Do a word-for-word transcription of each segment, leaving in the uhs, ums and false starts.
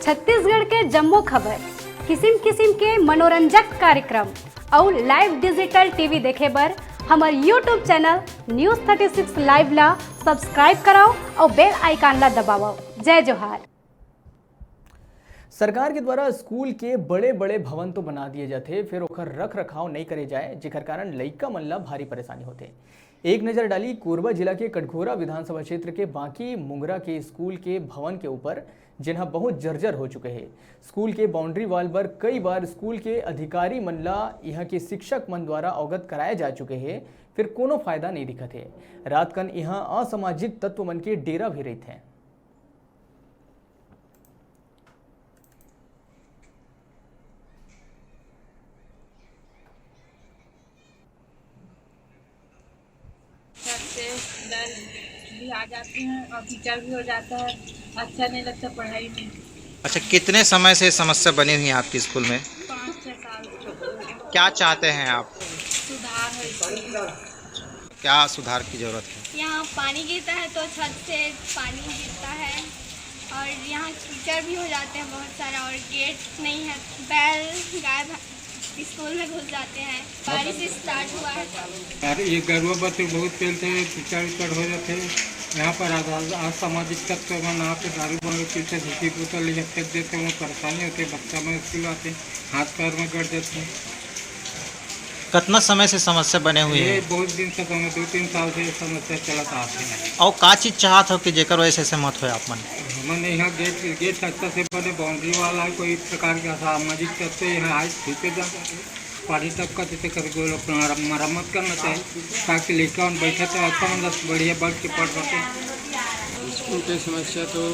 छत्तीसगढ़ के जम्मो खबर, किसिम किसिम के मनोरंजक कार्यक्रम अउ live digital T V देखे बर हमर YouTube channel News thirty six Live ला subscribe करव अउ bell icon ला दबावव। जय जोहार। सरकार के द्वारा स्कूल के बड़े-बड़े भवन तो बना दिए जाथे, फिर ओकर रख-रखाव नइ करे जाए, जेकर कारण लइका मन ला भारी परेशानी होथे। एक नजर डाली कोरबा जिला के कटघोरा विधानसभा क्षेत्र के बांकी मुंगरा के स्कूल के भवन के ऊपर, जेन ह बहुत जर्जर हो चुके हे। स्कूल के boundary wall बर कई बार स्कूल के अधिकारी मन ला इहां के शिक्षक मन द्वारा अवगत कराए जा चुके हे, फिर कोनो फायदा नइ दिखत हे। रात कन इहां असामाजिक तत्व मन के डेरा भी रहिथे। छत से डर भी आ जाते हैं और कीचड़ भी हो जाता है, अच्छा नहीं लगता पढ़ाई में। अच्छा, कितने समय से समस्या बनी हुई है आपके स्कूल में? पाँच छः साल से। क्या चाहते हैं आप? सुधार हो इसमें। क्या सुधार की जरूरत है? यहाँ पानी गिरता है तो छत से पानी गिरता है और यहाँ कीचड़ भी हो जाते हैं बहुत सारा, और गेट नहीं है, बैल गाय भै- स्कूल में घुस जाते हैं। बारिश स्टार्ट हुआ है। अरे, ये गरुआ बछरू बहुत खेलते हैं, कीचड़ उचड़ हो जाते हैं। यहाँ पर आज, आज, आज सामाजिक तत्व मन आके दारू वारू पीते, धुसी बोतल ये फेंक देते हैं, परेशानी होती है। बच्चा मन स्कूल आते हैं, हाथ पैर में गड़ जाते हैं। कितना समय से समस्या बने हुए ये हैं? बहुत दिन से समय, दो तीन साल से ये समस्या चलत आते हैं। और का चीज चाहत हो कि जेकर वजह से ऐसे मत होए आप मन? हमन यहाँ गेट, गेट अच्छा से बने, boundary wall है, कोई प्रकार का सामाजिक तत्व यहाँ आए छू के जा सके। पानी टपका देते, कभी कोई लोग मरम्मत करना चाहिए, ताकि लइका मन बैठे तो अच्छा मन बढ़िया बैठ के पढ़ सके। स्कूल के समस्या तो,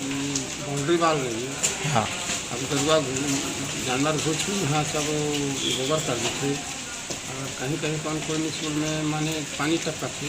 उम, boundary wall रही है। हाँ। अब गरुआ घु-, जानवर घुस के यहाँ सब गोबर कर देते। और कहीं कहीं कौन कोई स्कूल में माने पानी टपकत है,